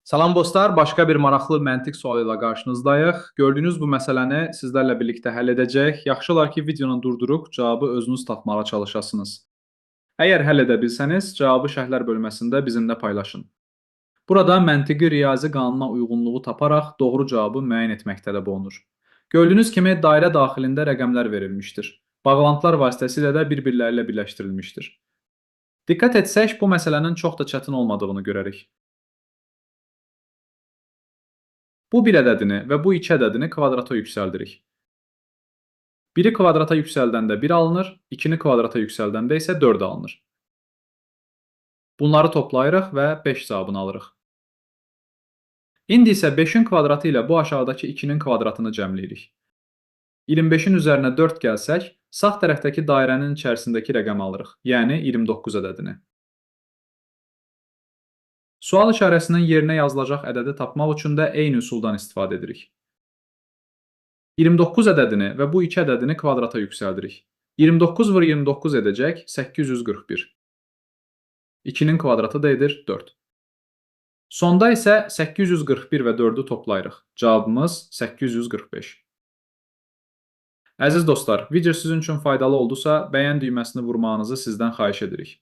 Salam dostlar, başqa bir maraqlı məntiq sualı ilə qarşınızdayıq. Gördüyünüz bu məsələni sizlərlə birlikdə həll edəcəyik. Yaxşı olar ki, videonu durdurub cavabı özünüz tapmağa çalışasınız. Əgər həll edə bilsəniz, cavabı şərhlər bölməsində bizimlə paylaşın. Burada məntiqi riyazi qanuna uyğunluğu taparaq doğru cavabı müəyyən etmək tələb olunur. Gördüyünüz kimi dairə daxilində rəqəmlər verilmişdir. Bağlantılar vasitəsilə də bir-birləri ilə birləşdirilmişdir. Diqqət etsək, bu məsələnin çox da çətin olmadığını görərik. Bu bir ədədini və bu iki ədədini kvadrata yüksəldirik. 1-i kvadrata yüksəldəndə 1 alınır, 2-ni kvadrata yüksəldəndə isə 4 alınır. Bunları toplayırıq və 5 cavabını alırıq. İndi isə 5-in kvadratı ilə bu aşağıdakı 2-nin kvadratını cəmləyirik. 25-in üzərinə 4 gəlsək, sağ tərəfdəki dairənin içərisindəki rəqəmi alırıq, yəni 29 ədədini. Sual işarəsinin yerinə yazılacaq ədədi tapmaq üçün də eyni üsuldan istifadə edirik. 29 ədədini və bu iki ədədini kvadrata yüksəldirik. 29 vur 29 edəcək 841. 2-nin kvadratı da edir 4. Sonda isə 841 və 4-ü toplayırıq. Cavabımız 845. Əziz dostlar, video sizin üçün faydalı oldusa, bəyən düyməsini vurmağınızı sizdən xahiş edirik.